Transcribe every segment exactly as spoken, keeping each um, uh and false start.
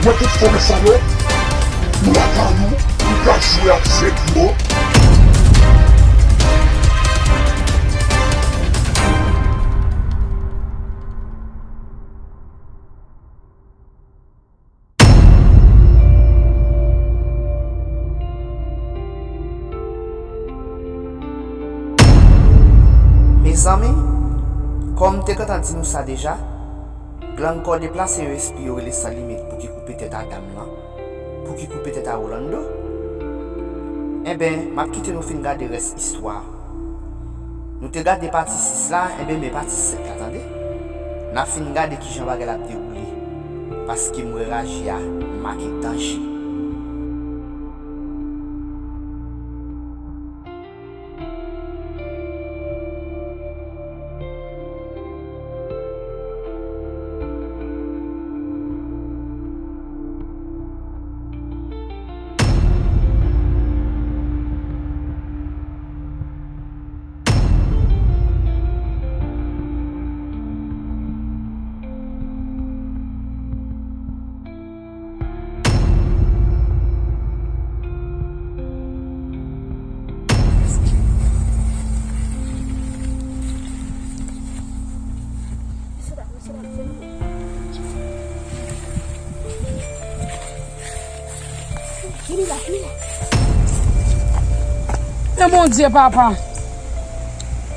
Wè tout fòmè sa yo, nou lakay nou, nou ka jwe ak zèb yo. Mezanmi, kòm m te gentan di nou sa deja, glann kò deplase yo espri yo rele San Limit pou ki koupe tèt a dam lan, pou ki koupe tèt a Rolando. Enben, m ap kite nou fin gade rès istwa a. Nou te gade pati sis la, enben men pati sèt la tande. N ap fin gade kijan bagay la ap dewoule. Paske m wè raje a make danje. Men Bondye, papa.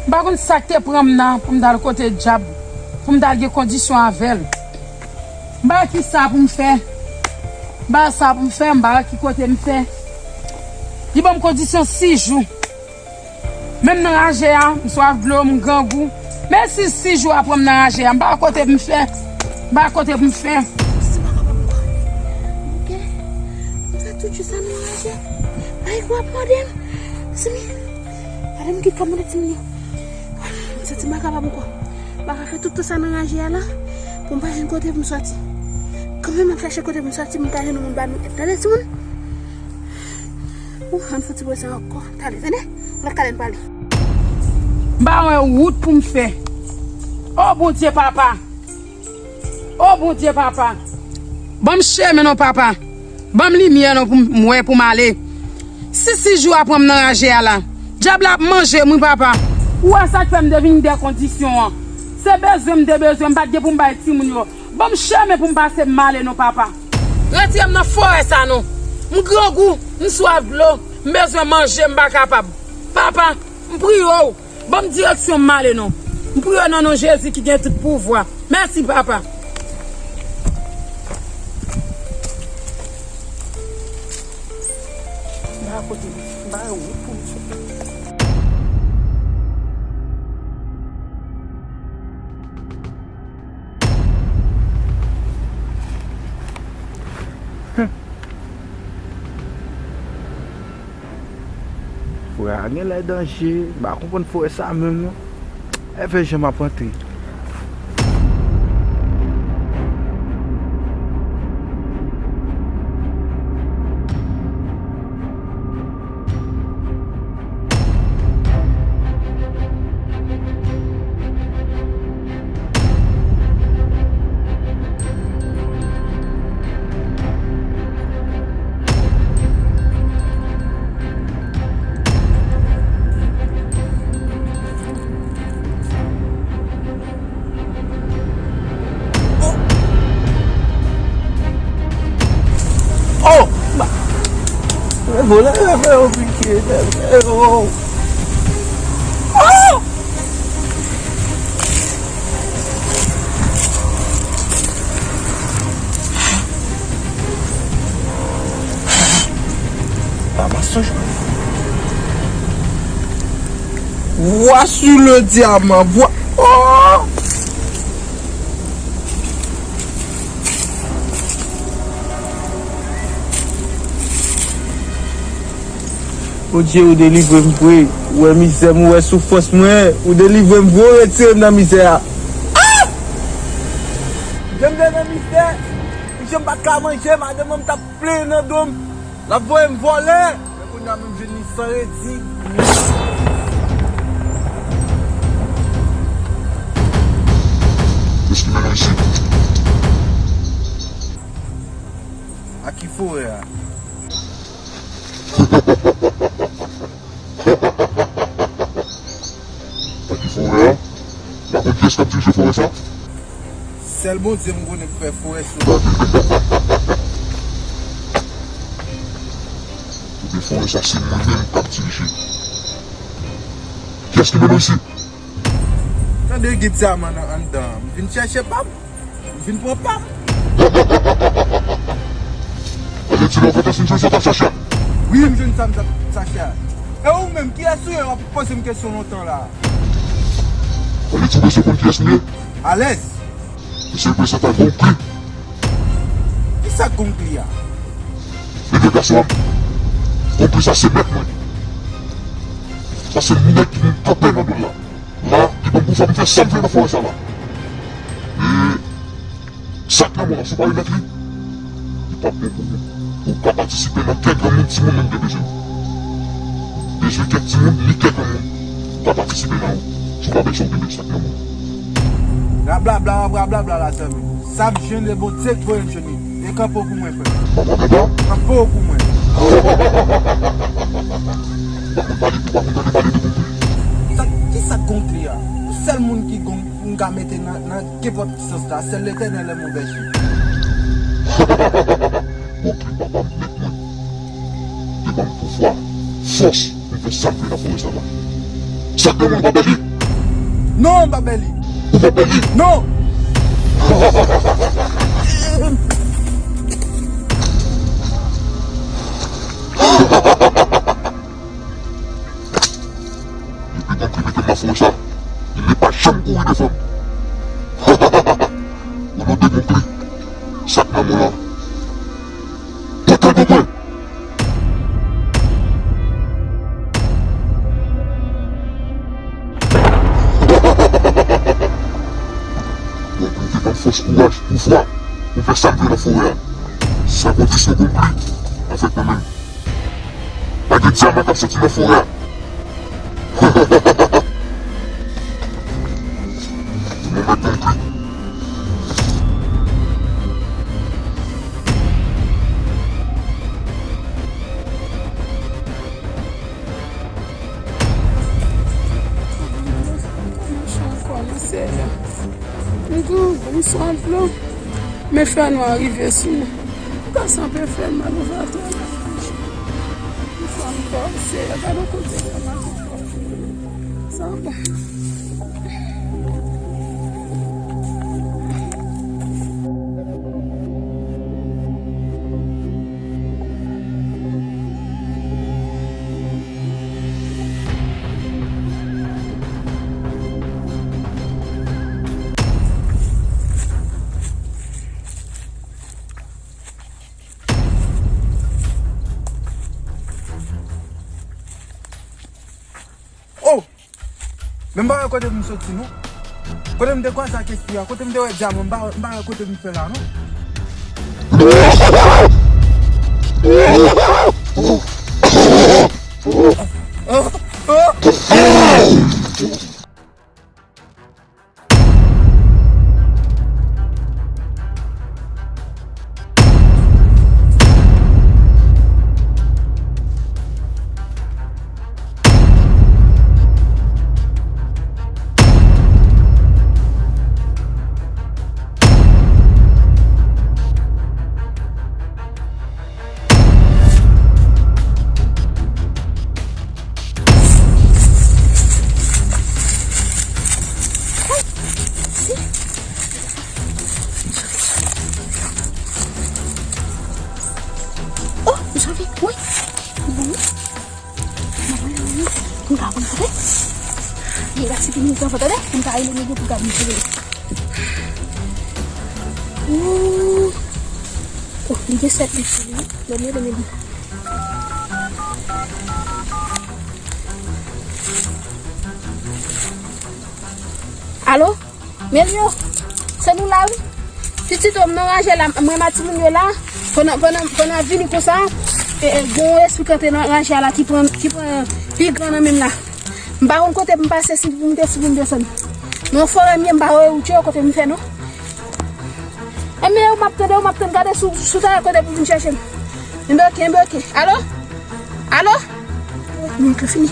M pa konn sa k te pran m nan pou m t al kote dyab, pou m t al gen kondisyon avè l. M pa wè ki sa pou m fè. M pa wè sa pou m fè, m pa wè ki kote m fè. Li ban m kondisyon sis jou. Men m nan raje a, m swaf dlo, m grangou. Men si sis jou apre m nan raje a, m pa wè kote pou m fè. M pa wè kote pou m fè. Se pa kapab ankò. Ok. M fè tout jou sa nan raje a. Pa gen kwa ap mande m. Mezanmi, gade m ki kòmande timoun yo. M santi m pa kapab ankò. M pa ka fè tout tan sa nan raje a la pou m pa jwenn kote pou m sòti. Kanmenm m ap chache kote pou m sòti, m ka jwenn yon moun ba nou èd. Tande timoun? Ou, ann fè ti poze ankò. Tande, tande. Lòt kale n prale. M pa wè wout pou m fè. O Bondye papa. O Bondye papa. Ban m chemen non papa. Ban m limyè non pou m wè pou m ale. Si sis jou apre m nan raje a la. Dyab la ap manje m wi papa. Ou wè sa k fè m te vin de kondisyon an. Se bezwen m te bezwen, m pa t gen pou m bay timoun yo. Ban m chemen pou m pase m ale non papa. Retire m nan forè sa non. M grangou, m swaf dlo, m bezwen manje, m pa kapab. Papa, m priye w. Ban m direksyon m ale non. M priye w nan non Jezi ki gen tout pouvwa. Mèsi papa. M pa kote, m pa wè wout pou m fè. Forè a genlè danje, m pa konprann forè sa menm non. Èvè jan m ap antre. Oh! Ba- Vòlè yo fè yo pike, nèg yo. Oh! Ramas yon jwèt. Voici le diamant. Voi- Oh! Bondye, ou delivre m vre. Ou wè mizè m, ou wè soufrans mwen. Ou delivre m vre, ou retire m nan mizè a. Ah! Jan m te nan mizè, jan m pa t ka manje, madanm mwen t ap plenyen nan do m. L ap voye m vòlè. Men kounye a menm, m jwenn li san redi. Mesye, men nan jip. Ki forè a? Nan ki forè a? Ou pa konn kiyès k ap dirije forè sa? Sèl Bondye m konnen k fè forè sou. Ebyen, forè sa se mwen menm k ap dirije. Kiyès ki mennen w isit? Tande gid sa, man, anndan. M vin chèche pa m. M vin pran pa m. Sa vle di lè w fèk fin jwenn sa w t ap chache a? Wi, m jwenn sa m t ap chache a. E ou menm, kiyès ou ye w ap poze m kesyon lontan la? Sa vle di w bezwen konn kiyès m ye? Alèz. Mesye, prezante Gonkri. Kisa Gonkri a? Ebyen, gason an, Gonkri sa se mèt mwen. Sa se nèg ki vin kanpe nan do l la. La, li ban m pouvwa pou m fè sa m vle nan forè sa la. E sa k nan mwen an, si w pa remèt li, li p ap bon pou ou. Ou ka patisipe nan kè granmoun timoun menm gen bezwen. Bezwen kèk timoun, ni kè granmoun. Ou ka patisipe nan yo. Si w pa bay sa w genbe, sa k nan mwen an. Rablabla, w ap rablabla la, zanmi. Sa m jwenn, e Bondye k voye m jwenn li. E kanpe w pou mwen, frè. Kanpe w pou mwen. Ou pa konn pale, ou pa konn tande pale de Gonkri. Sa, kisa Gonkri a? Sèl moun ki gon, m ka mete nan, nan kenpòt ki sans la, sèl Letènèl est mon berger. Gonkri, papa m, mèt mwen. Te ban m pouvwa, fòs, pou m fè sa m vle nan forè sa la. Sa k nan mwen, ou pa bèl li? Non, m pa bèl li. Ou pa bèl li? Non. Depi Gonkri mete m nan forè sa, li pa janm kouri devan m. O non de Gonkri, sa k nan mwen an, tonton Gonkri. Gonkri te ban m fòs, kouraj, pouvwa pou m fè sa m vle nan forè a. San kondisyon, Gonkri, avèk mwen menm. Pa gen dyaman k ap soti nan forè a. Mwen mèt Gonkri. Kòman chan kòmansè a? M tou, m sou anplo. Men fènwa rive sou mwen. Kò sa pe fè mal, ou va tou. M sou ankò, Seyè, gade kote m mal ankò. Sa bon. Oh! Men m pa wè kote pou m soti, non. Kote m te kwaze ak espri a, kote m te wè dyaman, m pa, m pa wè kote pou m fè la, non. Oh, Janvi, wi. Bon. Pou m ka konn kote. Li la, se ki minit anvan, tande. Pou m ka rele nèg yo pou gad misye. Ooh. Oh, li gen sèt minit, wi. Lè m rele nèg yo. Alo? Melio, se nou la wi. Pitit o m nan raje la, mwen ma timoun yo la. Pandan, pandan, pandan ap vini konsa, e, e, gen yon espri k antre nan raje a la ki pran, ki pran pi gran nan men m la. M pa konn kote pou m pase, si pou m te, si pou m desann. Nan forè m ye, m pa wè wout yo, kote m fè non. Enben, ou m ap tann, ou m ap tann, gade sou, sou tèren kote pou vin chèche m. Enben, oke, enben, oke. Alo? Alo? Mwen, fini.